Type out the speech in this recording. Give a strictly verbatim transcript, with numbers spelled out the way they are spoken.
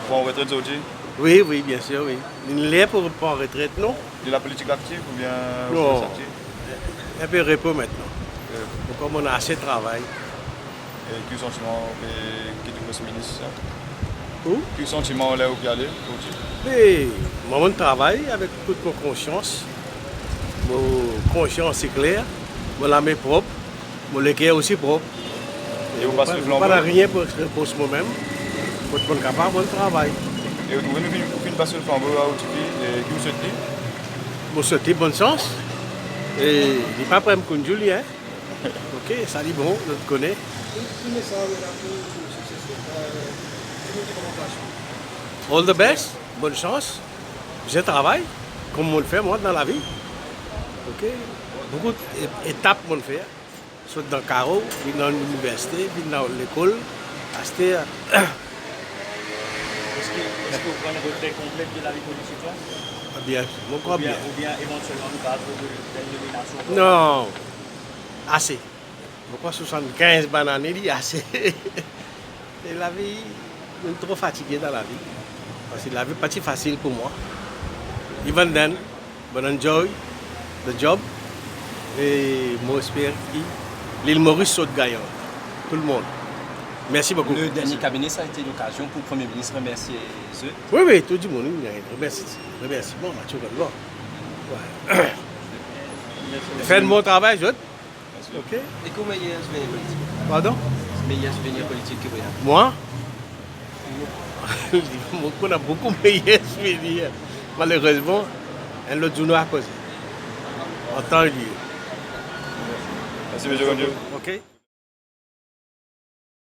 Pran retret zordi? Wi, wi, bien sir, wi. Li ler pou pran retret, non? De la politik aktiv oubien... Non. Ou pe aktiv? Inpe repo aster. Wi. Ankor mo ena ase travay. E ki santiman ou pe kit ou pos minis, sa? Ou? Ki santiman ler ou pe ale, ou ti? E, mwa, mo travay avek tou mo konsians. Mo konsians ti kler, mo lame prop, mo leker osi prop. E ou pas le flanbo? Mo pa, mo pa nanye pou repros momem, kot mo kapav mo travay. E ou trouve nou finn, ou finn pas le flanbo a ou tifi, e ki ou swet li? Mo swet li bonn sans. E li pa pre, mo konn dir li, hein. Ok, sa li bon, nou kone. Ki, ki mesaz ou ena pou, pou siksesor, euh, pou nou ki koman fason? All the best, bonn sans. Bizin travay, kouma mo fer mwa dan lavi. Ok, boukou e-, etap mo fer. Sot dan karo, vinn dan liniversite, vinn dan lekol, aster. Eski, eski ou pran enn retret konple de lavi politik la? Bien, mo krwar bien. Oubien, oubien evantielman nou kapav trouv enn nominasion? Non, ase. Mo krwar swasannkinz bann ane li ase. E lavi, mo tro fatige dan lavi. Parski lavi pa ti fasil pou mwa. Even then, mo enjoy the job. E mo esper ki Lil Moris sort gagnan. Tou lemonn. Mersi boukou. Le dernier cabinet, ça a été l'occasion pour le Premier ministre remercier zot. Wi, wi, tou dimoun, wi, remersi, remersiman, mo ti kontan. Wi. Fer bon travay, zot. Ok. E ki ou meyer souvenir politik? Pardon? Meyer souvenir politik ki ou ena? Mwa? Mo konn ena boukou meyer souvenir. Malerezman, enn lot zour nou a koze. An tan e lie. Mersi, misie Rondio. Ok.